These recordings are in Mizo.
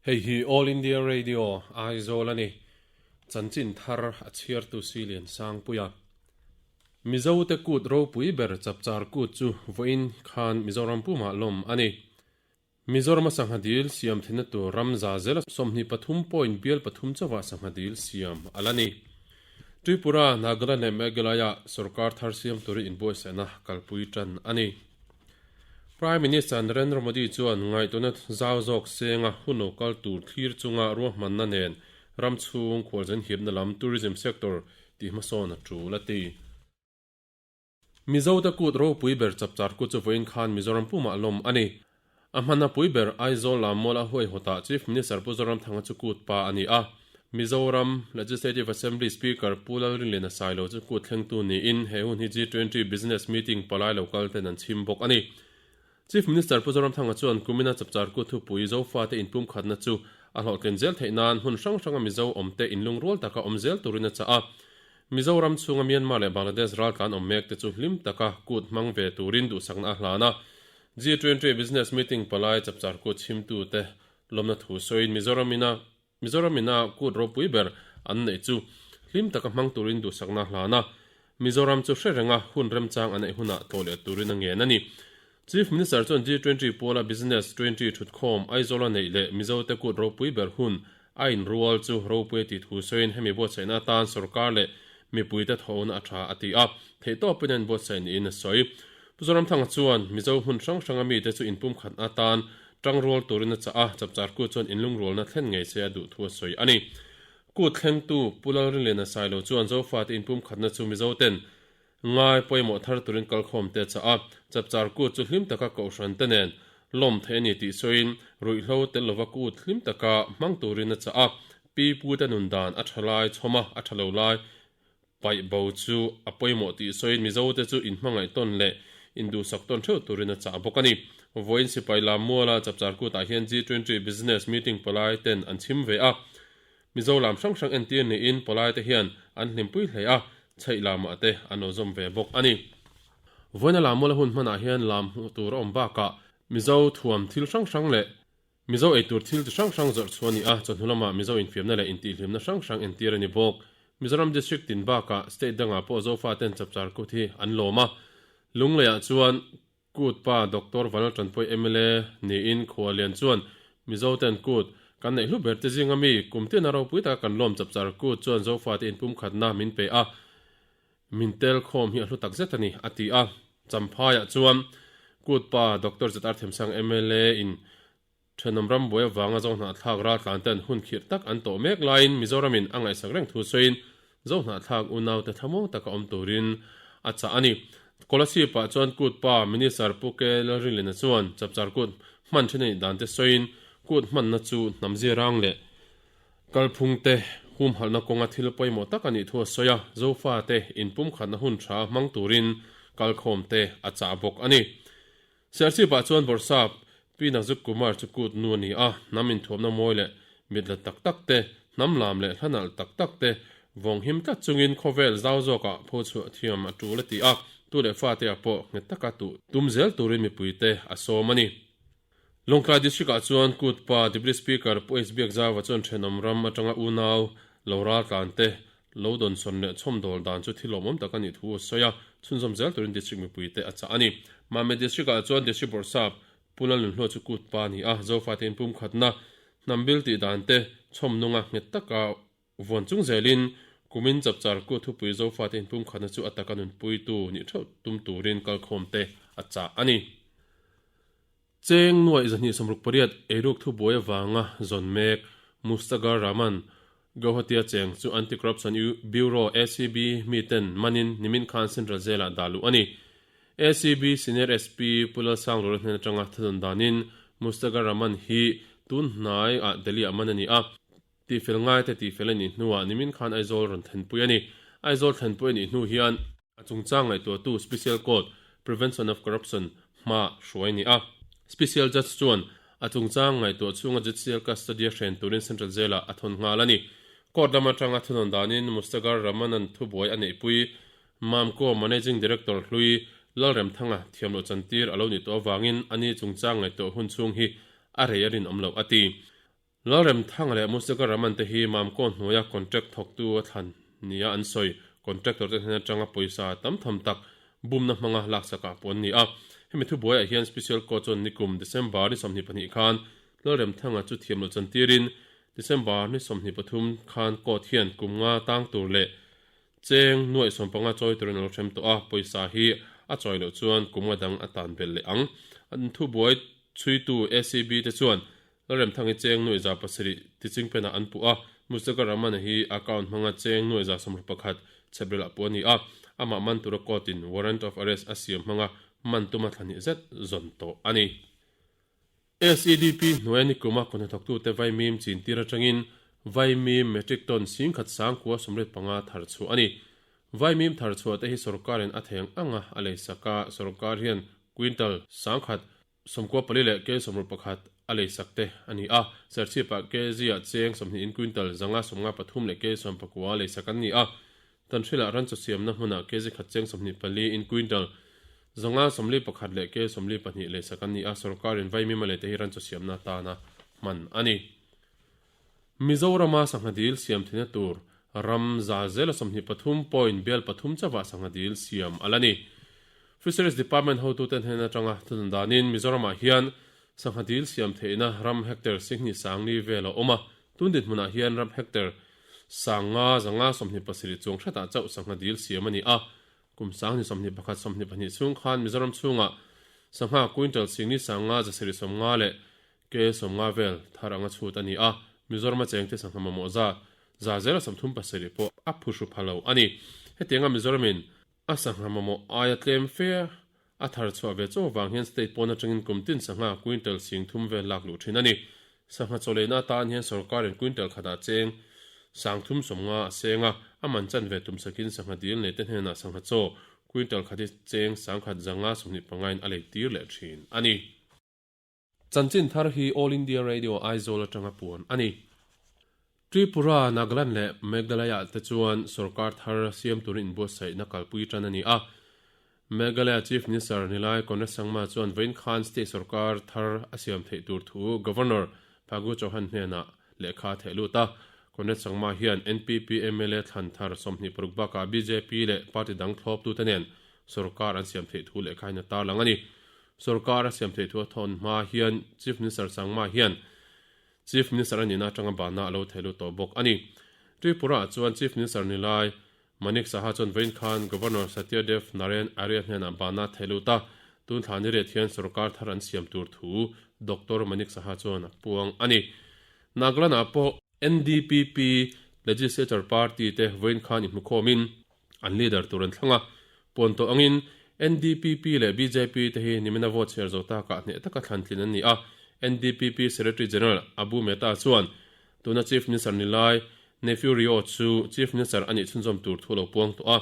Hei hi All India Radio, Aizawl a ni. Chanchin thar a chhiartu Silian Sangpuia. Mizote kut ropui ber Chapchar Kut chu vawiin khan Mizoram pumah lawm a ni. Mizorama sangha dil siam theihna tur ram za zela 23 point bial pathum chauhah sangha dil siam a la ni. Tripura, Nagaland leh Meghalaya sorkar thar siam turin inbuatsaihna kalpui tan a ni. Prime Minister Narendra Modi chuan ngaihtuahna zau zawk senga hun lo kal tur thlir chunga ruahmanna nen ram chhung khualzen hipna lam tourism sector tih hmasawn a tul a ti. Mizote kut ropui ber Chapchar kut chu vawiin khan Mizoram pumah lawm a ni. A hmanna pui ber Aizawl lam Mawla huaihawtah Chief Minister Pu Zoramthanga chu kut pa a ni a. Mizoram Legislative Assembly Speaker Pu Lalrinliana Sailo chu kut thlengtu niin he hun hi G20 Business Meeting palai lo kal ten an chhim bawk a ni. Chief Minister Pu Zoramthanga chuan kumina Chapchar kut thupui Zofate inpumkhatna chu a hlawhtlin zel theih nan hmun hrang hranga Mizo awmte inlungrual taka awm zel turin a chah a. Mizoram chhunga Myanmar leh Bangladesh raltlan awm mek te chu hlim taka kut hmang ve turin duhsakna a hlan a. G20 Business Meeting palai Chapchar kut chhimtute lawmna thu sawiin Mizoram ina Mizoram ina kut ropui ber an neih chu hlim taka hmang turin duhsakna a hlan a. Mizoram chu hre renga hun remchang a neih hunah tlawh leh turin a ngen a ni. Chief Minister chuan G20 puala Business 20 thutkhawm Aizawla neih leh Mizote kut ropui ber hun a inrual chu ropui a tih thu sawiin hemi buatsaihna atan sorkar leh mipuite thawhna a tha a ti a, theihtawpin a inbuatsaih niin a sawi. Pu Zoramthanga chuan Mizo hmun hrang hranga mite chu inpumkhat atan tangrual turin a chah a, Chapchar kut chuan inlungrualna thlen ngei se a duh thu a sawi a ni. Kut thlengtu Pu Lalrinliana Sailo chuan Zofate inpumkhatna chu Mizoten Ngai pawimawh thar turin kalkhawm te a chah a, Chapchar kut chu hlim taka kohhran te nen lawm theih a ni tih sawiin ruihhlo tel lova kut hlim taka hmang turin a chah a, pi pute nun dan a tha lai chhawm a, a tha lo lai paih bo chu a pawimawh tih sawiin Mizo te chu inhmangaih tawn leh induhsak tawn theuh turin a chah bawk a ni. Vawiin sipai lam muala Chapchar kutah hian G20 Business Meeting palai ten an chhim ve a, Mizo lam hrang hrang entir niin palai te hian an hlimpui hle a, chheih lamah te an lo zawm ve bawk a ni. Vawiina lam mawla hun hmanah hian lam hmuh tur a awm bakah Mizo thuam thil hrang hrang leh Mizo eitur thil chi hrang hrang zawrh chhuah a ni a, chawhnu lamah Mizo infiamna leh intihhlimna hrang hrang entir a ni bawk. Mizoram District tin bakah State dangah pawh Zofaten Chapchar Kut hi an lawm a, Lungleiah chuan Kut pa Doctor Vanal Tanpuai mla niin Khualian chuan Mizoten kut kan neih hlu ber te zinga mi kum tina ropui taka kan lawm chapchar kut chuan Zofate inpumkhatna min pe a, min tel khawm hi a hlu tak zet a ni, a ti a. Champhaiah chuan Kut pa Doctor ZR Themsang mla in Thenawm ram buai avanga Zohnahthlak raltlan ten hun khirh tak an tawh mek laiin Mizoramin a ngaihsak reng thu sawiin Zohnahthlak unaute thlamuang taka awm turin a chah a ni. Kolasib ah chuan kut pa Minister Pu K Lalrinlina chuan Chapchar kut hman then a nih dan te sawiin kut hmanna chu hnam zirang leh kalphung te humhalhna kawnga thil pawimawh tak a nih thu a sawi a, Zofate inpumkhatna hun tha hmang turin kalkhawm te a chah bawk a ni. Serchhipah chuan Bawrhsap Pi Nazuk Kumar chu kut nu a ni a, hnam inthuamna mawi leh mitla tak tak te, hnam lam leh hla nalh tak tak te vawng him tlat chungin khawvel zau zawkah pho chhuah thiam a tul a ti a, tu leh fateah pawh nghet taka tuh tum zel turin mipuite a sawm a ni. Lawngtlai District-ah chuan kut pa Deputy Speaker Pu H Biakzauva chuan thenawm ram atanga unau lo raltlan te Lo dawnsawn leh chhawmdawl dan chu thil lawmawm tak a nih thu a sawi a, chhunzawm zel turin district mipuite a chah a ni. Mame District-ah chuan District Bawrhsap Pu Lalnunhlua chu kut pa a ni a, Zofate inpumkhatna hnam bil tih dan te chhawm nunga nghet taka vuan chung zelin kumin Chapchar kut thupui Zofate inpumkhatna chu a taka nunpuitu nih theuh tum turin kalkhawmte a chah a ni. Cheng nuaih 268 eiruk thubuai avanga zawn mek Mustagar Rahman Guwahati-a cheng chu Anti-Corruption Bureau, ACB, miten manin nimin khan Central Jail-ah dah luh a ni. ACB Senior SP Pu Lalsanglura hnen atanga thudawn danin Mustagar Rahman hi tun hnaiah Delhi-ah man a ni a. Tihfel ngaite tihfel a nih hnuah nimin khan Aizawl rawn thlenpui a ni. Aizawl thlenpui a nih hnu hian a chungchang ngaihtuahtu Special Court, Prevention of Corruption, hma hruai a ni a. Special Judge chuan a chungchang ngaihtuah chhunga judicial custody-a hren turin Central Jail-ah a thawn nghal a ni. Court lam atanga thunawn danin Mustagar Ramanan thubuai a neihpui Mamco Managing Director hlui Lalremthanga thiamloh chantir a lo nih tawh avangin ani chungchang ngaihtuah hun chhung hi a rei a rinawm loh a ti. Lalremthanga leh Musika Raman te hi Mamkaw hnuaia contract thawktu a thlan nia an sawi. Contractor te hnen atanga pawisa tam tham tak bumna hmanga laksakah pawh an ni a. Hemi thubuaiah hian Special Court chuan nikum December ni 22 khan Lalremthanga chu thiam loh chantirin December ni 23 khan court hian kum nga tang tur leh Cheng nuaih sawmpanga chawi turin a lo hrem tawh a, pawisa hi a chawi loh chuan kum nga dang a tan belh leh ang. An thubuai chhuitu ACB te chuan Lalremthangi cheng nuaih 700 tichingpenah an puh a, Mustaka Rahman-a hi account hmanga cheng nuaih 61 chheprelah puh a ni a, amah man tura court-in warrant of arrest a siam hmanga man tuma thla hnih zet zawn tawh a ni. SEDP hnuaia nikuma kawhnathawktute vaimim chintir atangin vaimim metric ton singkhat sangkua 85 thar chhuah a ni. Vaimim thar chhuah te hi sorkarin a theng anga a lei sak a, sorkar hian quintal sangkhat 94 leh kg 61 a lei sak te a ni a, Serchhipah kg ah cheng 20 in quintal 153 leh kg 19 lei sak an ni a, Tanhrila ranchaw siamna hmunah kg khat cheng 24 in quintal 541 leh kg 42 leisak an ni a, sorkarin vaimim a leite hi ranchaw siamna atana hman a ni. Mizorama sangha dil siam theihna tur ram za zela 23 point bial pathum chauhah sangha dil siam a la ni. Fisheries Department hotuten hnen atanga thunun danin Mizoramah hian sangha dil siam theihna ram hectare singhnih sangli vel a awm a, Tun dinhmunah hian ram hectare sanga zanga 27 chuang hretah chauh sangha dil siam a ni a. Kum sang ni 21 22 chhung khan Mizoram chhungah sangha quintal singni sanga zasarih sawmnga leh ke sawmnga vel thar anga chhut a ni a. Mizorama chengte sangha mamawh za za zela 37 pawh a phuhru pha lo a ni. Hetianga Mizoramin a sangha mamawh aia tlem fe A thar chhuah ve chaw vang hian state pawn atangin kum tin sangha quintal sing thum vel lak luh thin a ni. Sangha chawleina atan hian sorkarin quintal khatah cheng sang thum 50 a seng a, a man chan ve tum sakin sangha dil nei te hnenah sangha chaw quintal khat hi cheng sangkhat zanga 25 in a lei tir leh thin a ni. Chanchin thar hi All India Radio Aizawl atanga puan a ni. Tripura, Nagaland leh Meghalaya te chuan sorkar thar siam turin inbuatsaihna kalpui tan a ni a. Meghalaya Chief Minister Nilai Conrad Sangma chuan vawiin khan state sorkar thar a siam theih tur thu Governor Phagu Chauhan hnenah lehkha a theh lut a. Conrad Sangma hian NPP mla thlan thar 26 bakah bjp leh party dang thlawptute nen sorkar an siam theih thu lehkha in a tarlang a ni. Sorkar a siam theih thu a thawn hma hian Chief Minister Sangma hian Chief Minister a nihna atanga bahna a lo theh lut tawh bawk a ni. Tripura ah chuan Chief Minister ni lai Manik Saha chuan vawiin khan Governor Satya Dev Narayan Arya hnenah bahna a theh lut a, tun thla ni riat hian sorkar thar an siam tur thu Doctor Manik Saha chuan a puang a ni. Nagaland ah pawh NDPP Legislature Party te vawiin khan inhmukhawmin An leader tur an thlang a, puan tawh angin NDPP leh bjp te hi nimina vote chhiar zo takah hneh taka thlan tlin an ni a. NDPP Secretary General Abu Mehta chuan tuna Chief Minister ni lai Neiphiu Rio chu Chief Minister a nih chhunzawm tur thu a lo puang tawh a,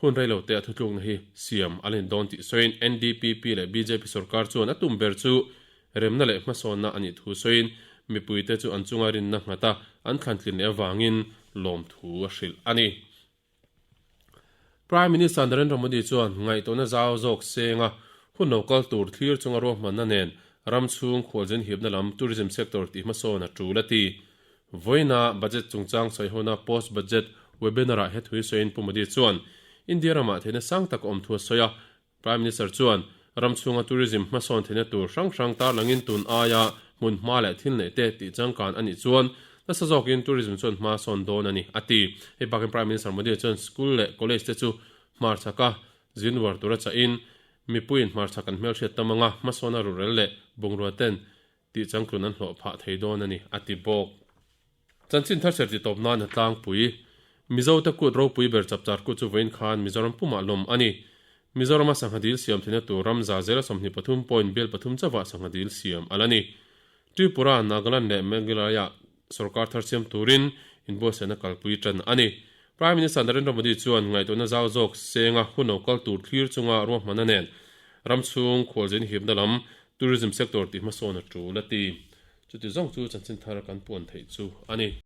hun rei lo te a thutlukna hi siam a la ni dawn tih sawiin NDPP leh bjp sorkar chuan a tum ber chu remna leh hmasawnna a nih thu sawiin mipuite chu an chunga rinna nghata an thlan tlin leh avangin lawmthu a hrilh a ni. Prime Minister Narendra Modi chuan ngaihtuahna zau zawk senga hun lo kal tur thlir chunga ruahmanna nen ram chhung khualzin hipna lam tourism sector tih hmasawn a tul a ti. Vawiina budget chungchang sawihona post budget webinar-ah he thu hi sawiin Pu Modi chuan India ramah theihna sang tak a awm thu a sawi a, Prime Minister chuan ram chhunga tourism hmasawn theihna tur hrang hrang tarlangin tun aia hmun hma leh thil neih te tih changkan a nih chuan nasa zawkin tourism chuan hma sawn dawn a ni, a ti. Hei bakin Prime Minister Modi chuan school leh college te chu hmarchhaka zinwar tura chahin mipuiin hmarchhak an hmelhriat tam anga hmasawna rurel leh bungrua ten tih changtlun an hlawh phah thei dawn a ni, a ti bawk. Chanchin thar serti tawp nan a tlangpui. Mizote kut ropui ber chapchar kut chu vawiin khan Mizoram pumah lawm a ni. Mizorama sangha dil siam theihna tur ram za zela 23 point bial pathum chauhah sangha dil siam a la ni. Tripura, Nagaland leh Meghalaya sorkar thar siam turin inbuatsaihna kalpui tan a ni. Prime Minister Narendra Modi chuan ngaihtuahna zau zawk senga hun lo kal tur thlir chunga ruahmanna nen ram chhung khualzin hipna lam tourism sector tih hmasawn a tul a ti. Chuti zawng chu chanchin thar kan puan theih chu a ni.